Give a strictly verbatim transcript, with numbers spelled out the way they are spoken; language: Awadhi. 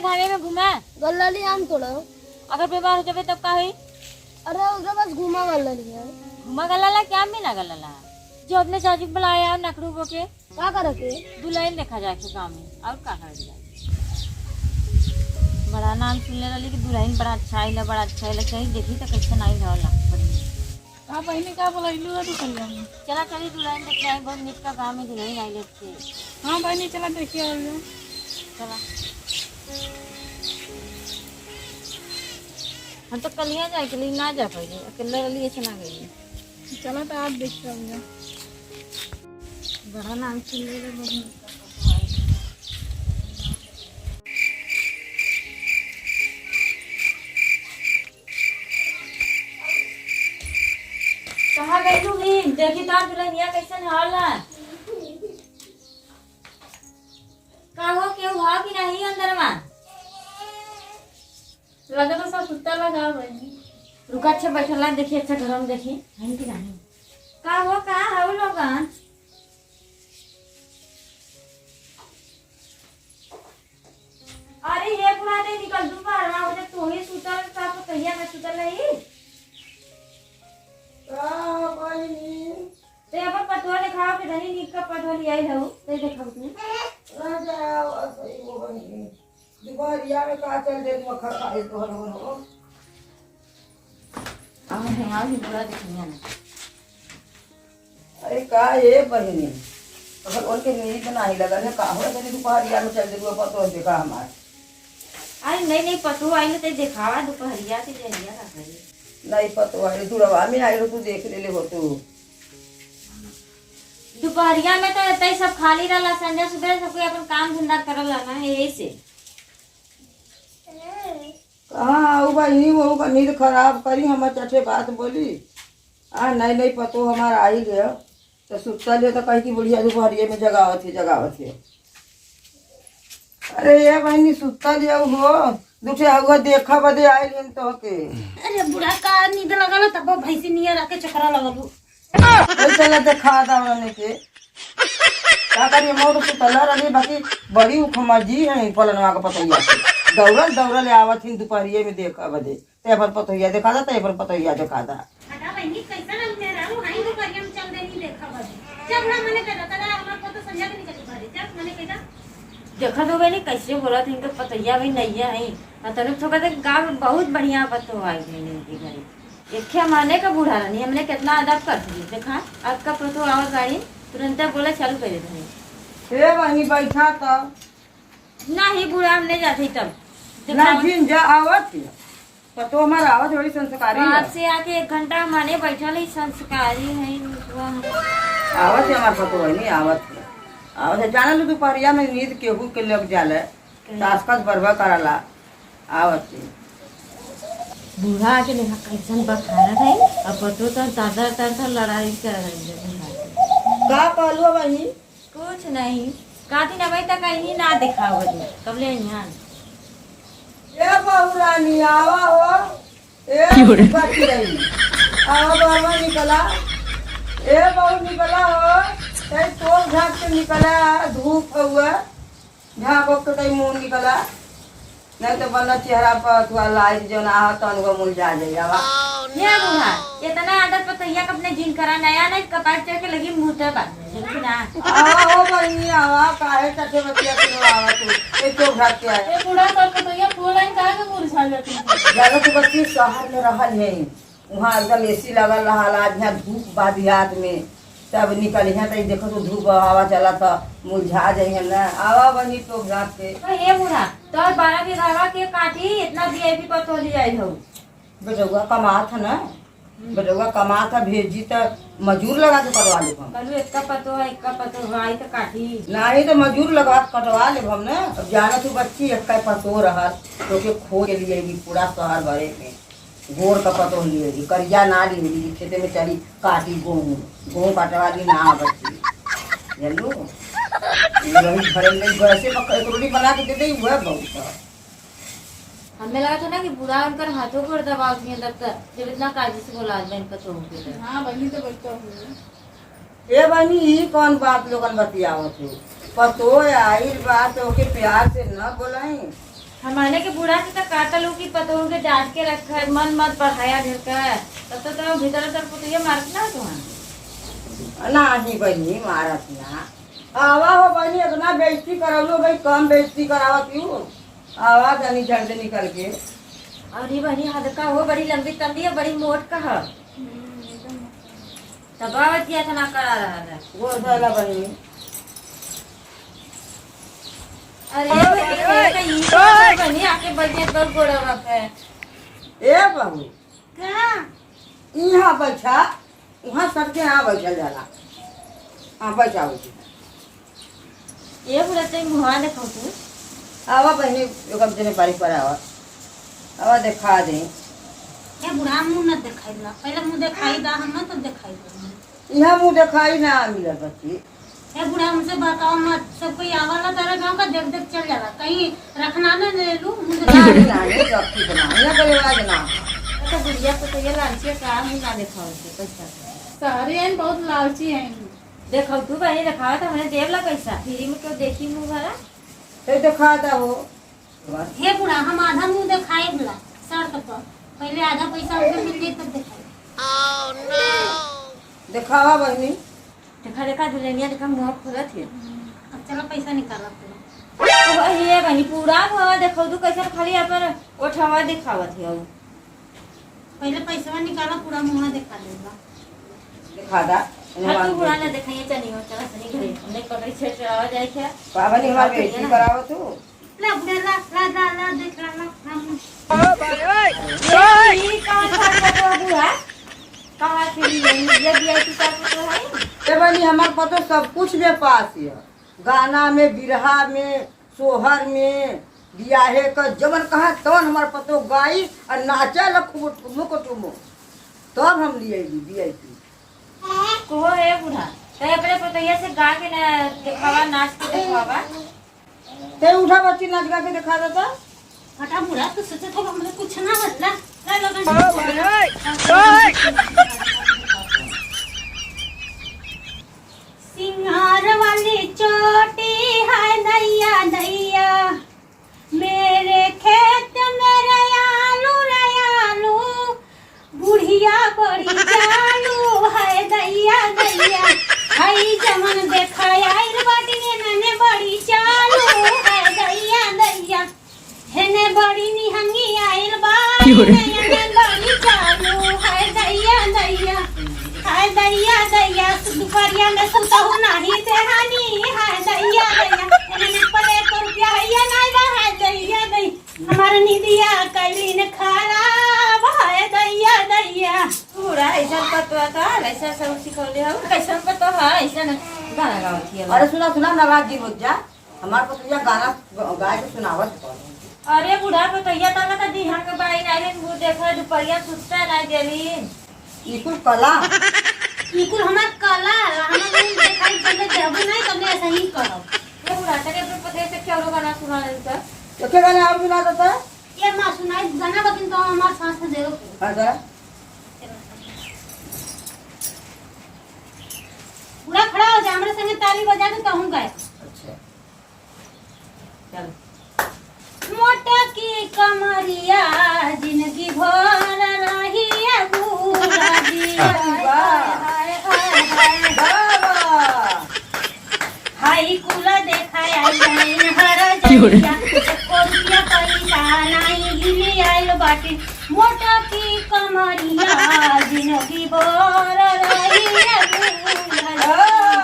घामे में घुमा। गल्लाली आम तोड़ो। अगर बीमार हो जाबे तब का होई? अरे उधर बस घुमा गल्लाली है। घुमा गल्लाला क्या मीना गल्लाला? जो अपने चाची के बुलाया और नखड़ू बोके। का करे के? दुल्हन देखा जाए के गाँव में, और का करे जाए? बड़ा नाम सुनले रहली कि दुल्हन बड़ा अच्छा आइला, बड़ा अच्छा आइला, चाहे देखी तो कैसन आइल होला। का बहिनी, का बोलैलू है दुपहरिया में? चला चली दुल्हन देखे आई, बहुत निक का गाँव में दुल्हन आइल है। हाँ बहिनी, चला देखिए और। चला। हम तो कलिया जाए के लिए ना जा पाइले, अकेले रहली ऐसे ना गई। चला तो आप देख के आओ। बड़ा नाम सुन ले रे बहिन। कहाँ गई तू भी? देखी तो दुल्हनिया कैसन हाल है। का हो, केहू हा कि नहीं अंदर में? लगे तो सब सुत्ता लगा बहिनी। रुका, अच्छा बैठला, देखी, अच्छा घर में देखी, है कि नहीं? का हो, कहाँ हऊ लोगन? अरे ये पूरा नहीं निकल, दोपहर में हो जा, तू ही सुतल, का पतोहिया में सुतल रही? का बहिनी? ते अपन पतोह देखाओ के धनी निक का पतोह लियाई हऊ, ते देखाओ तू। ना जाओ, सही हो बहिनी। दुपहरिया में का चल दे, मक्खा खाए तोहर हो। हम हेंगा भी बुरा देखिया ना। अरे का ये बहिनी, अगर उनके नींद नाही लगल है, का हो तनी दुपहरिया में चल दे, अपन तो देखा हमार। अरे नहीं, नहीं, पतोह आई ना, ते देखावा दुपहरिया के जहिया का करी। नहीं पतोह आई, जुड़वा में आई हो, तू देख ले, ले हो तू। दुपहरिया में तो एतई सब खाली रहला, संझा सुबह सब कोई अपन काम धंधा करला ना, यही से। कहाँ आऊ बहिनी, वहू का नींद खराब करी, हम चटे बात बोली। आ, नहीं, नहीं, पतो हमार आई गयो, तो सुतल है तो कही कि बुढ़िया दुपहरिया में जगावत है, जगावत है। अरे ये बहिनी, सुतल है हो, दूठे हउआ देखा बदे आइल हन तोहके। अरे बूढ़ा, का नींद लगल, तब भैंसी नियर आके चकरा लगल हो। ए, चला देखा दा उन्हने के। का करी, मोर सुतला रहली, बाकी बड़ी उखमजी है पलनवा के पतोहिया से। दौड़ल दौड़ल आवत हिन दुपहरिये में देखा बदे। ते अपन पतोहिया देखा दा, ते अपन पतोहिया देखा दा। हटा बहिनी, कैसन हम मेहरारू हई, दुपहरिया में चल देनी देखा बदे। जब ना मने करा, तरा हमार पतो संझा के निकल पड़े। जब मने कहा। देखा तो बहिनी, कैसे बोला था, इनके पतोहिया भी नहीं है। आ तने तो कहते गाँव में बहुत बढ़िया पतो आई बहिनी इनके घरे। एखे माने का बूढ़ा रहनी, हमने कितना अदब कर दी। देखा, आपका पतो आवत गाड़ी, तुरंते बोले चालू कर देते हैं। ए बहिनी, बैठा तो। नहीं बूढ़ा, हम नहीं जाते तब। ना देखा, जिन जा आवत है। पतो हमार आवत है, बड़ी संस्कारी है। आपसे आके एक घंटा माने बैठल ही संस्कारी है। आवत है हमार पतो है, नहीं आवत है। आवत है, जाने लो दुपहरिया में नींद केहू के लग जाले। तासकत बरबा कराला, आवत ही। बूढ़ा आके देखा कैसन बखारत है, अब पतो तो तर तर तर तर लड़ाई कर रही है बूढ़ा से। का कहलू बहिनी? कुछ नहीं, काती ना भाई तक कहीं ना देखाओ बहिनी, कब ले यहाँ? ए बहू रानी, आवा हो। ए, की हो रे? बाकी रही। आवा बहू निकला। ए बहू निकला हो। ए तोप झाँक के निकला, धूप हुआ। झाँक के तई मुँह निकला, नहीं तो बना चेहरा पर अथुआ लाइट जौन आहा तन वो मुरझा जाई। आवा। ये बूढ़ा, इतना आदर पतोहिया के अपने जिन करा, नया नहीं कपार चढ़ के लगी मुँह ते बा, देखी ना। आवा हो बहिनी, आवा, काहे चटे बतिया के आवा तू, ए चोक भाग के आए। ए बूढ़ा, तोर पतोहिया फूल आई काहे के मुरझा जाती है? जानो तू बच्ची शहर में रहल है, वहाँ एकदम एसी लगल रहल, आज यहाँ धूप बा देहात में, तब निकलिहैं तो देखो तो धूप हवा चलत ह, मुरझा जइहैं न। आवा बहिनी तो जात के। ए बूढ़ा, तोर बारह बीघा के काटी, इतना वीआईपी पतोह ले आई हो। बेटउआ कमात है ना, बेटउआ कमात है, भेजी तो मजूर लगा के कटवा लेब हम। कहलू, "एक्का पतोह है, एक्का पतोह है, आई तो काटी।" नहीं तो मजूर लगा के कटवा लेब हम ना। अब जाना तू बच्ची, एक्का पतोह रहल, तो के खो के लिए भी पूरा शहर भरे में। गोर का पतोह लिहेगी, करिया ना लिहेगी, खेते में चली काटी गोहूँ, गोहूँ काटे वाली ना बच्ची, जानलू? ये वही भरल में गैसे में एक रोटी बना के दे दे, वह बहुत है। हमें लगा था ना कि बूढ़ा उनकर हाथों गोड़ दबावत ही अंदर तक, जब इतना काजी से बोला बहन पतोह के लिए। हाँ, बनी तो बैठा हुई। ए बहिनी, ई कौन बात लोगन बतियावत हो? पतोह आइल बा तो ओके प्यार से न बोलाई, हमने के बूढ़ा से तो कहता लोग कि पतोह के डांट के रखे, मन मत बढ़ाया ढेर के। तब तो तुम भीतर भीतर पुतैया मारत ना तुहां। नाही बहिनी, मारत ना। आवा हो बहिनी, इतना बेइज्जती करौलो भाई, कम बेइज्जती करावत हूँ। आवा जानी झट दे निकल के। अरे बहिनी, हद का हो, बड़ी लंबी तंबी है, बड़ी मोट का है। तब आवत किया था ना करा रहा है। गोड़ धोला बहिनी। अरे बहिनी, ये तो ई तो बहिनी आके बैठ गई तो गोड़वा पे। ए बहू, का? यहाँ बैठा, वहाँ सबके यहाँ बैठल जाला। हाँ, बैठा, बैठा। ये बोला तो मुँह देखो तू। आवा बहिनी, एक जने बारी पर आवा। आवा देखा दे। ए बुढ़ा, मुँह न देखाई ला। पहले मुँह देखाई दा, हम ना तब देखाई दा। यहाँ मुँह देखाई ना मिलल बच्ची। ए बुढ़ा, हमसे बहकावा मत। सब कोई आवाला तारा गाँव का, देख देख चल जाला। कहीं रखना ना ले लू, मुँह देखाई ना, ना, नहीं रखी बना। यहाँ का रिवाज ना। अच्छा, बुढ़िया को तो ये लालची है, का मुँह ना देखाओ उसे, पैसा। सारे हैं बहुत लालची हैं। देखो तू बहिनी, देखावा तो हमने देवला पैसा, फ्री में क्यों देखी मुँह भरा? तो देखा था वो। हे बुढ़ा, हम आधा मुँह देखाए भला, शर्त पर। पहले आधा पैसा हमके मिल जाए तब देखाए। देखावा बहिनी। देखा, देखा, दुल्हनिया देखा, मुँह खोलत है। अब चलो पैसा निकाला तू। अब ये बहिनी, पूरा मुँह देखो तू, कैसे खाली अपन ओठवा देखावत है। पहले पैसवा निकाला, पूरा मुँह देखा देगा। देखा दा। हाँ, तू बुढ़ा ना देखाइए, चलिए, चला सनी घरे। हमने पकड़ी छेड़ चढ़ावा जाए क्या? बाबा ने हमारे बेइज्जती करावा तू। ला, बुढ़ा, ला, ला, ला, ला, देख, ला, ला, ला, मुँह। ये, ये कहाँ था वो बुढ़ा? कहाँ से लिए? ये VIP का फोटो है? ए बहिनी, हमार पतो सब कुछ में पास है। गाना में, बिरहा में, सोहर में, बियाहे क जवन कहा तवन हमार पतो गाई और नाचे ला खूब ठुमुक ठुमुक। तब हम लिए VIP। को है बूढ़ा, ते अपने पतोहिया से गा के ना देखावा, नाच के देखावा। ते उठा बच्ची, नाच गा के देखा देता। हटा बूढ़ा, तू सोचे तो हमरे कुछ ना होत ना। ले लो, सिंगार वाली चोटी है दैया दैया, मेरे खेत में रे आलू रे आलू, बुढ़िया बड़ी चालू है दैया दैया। हई जवन देखा आइल बाटी ने नने बड़ी चालू है दैया दैया। हेने बड़ी निहंगी आइल बा, क्यों रे? हेने बड़ी चालू है दैया दैया। हाय दैया दैया, दुपहरिया में सुतहु नाही देहानी, हाय दैया दैया। हेने पले एक रुपया हैया नाही बा, हाय दैया दैया। हमार निदिया कैलिन खराब, हाय दैया दैया। पूरा ऐसा पतवा था, ऐसा सब सिखौले हो, कैसन पतवा है, ऐसा गाना गावत है। अरे सुना, सुना, नाराज जी मत जा। हमार पतोहिया गाना ग-, गाय के सुनावत बा। अरे बूढ़ा पतोहिया, ताका त दिहन के बाई नाई रे, मुँह देखा, दुपहरिया सुत्ता नाई देली। ई कुल कला। ई कुल हमार कला, हमार मुँह देखाई, जब ले देबू नाई, तब ले ऐसा ही करब। ये बूढ़ा, तने अपने पतोहिया से क्यों गाना सुना रही था? तो के गाना और सुना देता है? ये माँ सुनाई गाना, लेकिन तो हमार सांस में देरो के। हाँ, जरा। पूरा खड़ा हो जा, हमरे संगे ताली बजा के कहूँ गाए। अच्छा। चल। मोटा की कमरिया जिंदगी भर रही है बूढ़ा जी। अरे वाह। हाय, हाय, हाय, हाय। वाह, वाह। हाई कुला देखा आई जाइन हर क्यों रे? जइया, एको रुपया पैसा नाई गिली आइल बाटे। मोटा की कमरिया जिंदगी भर रही है बूढ़ा जी।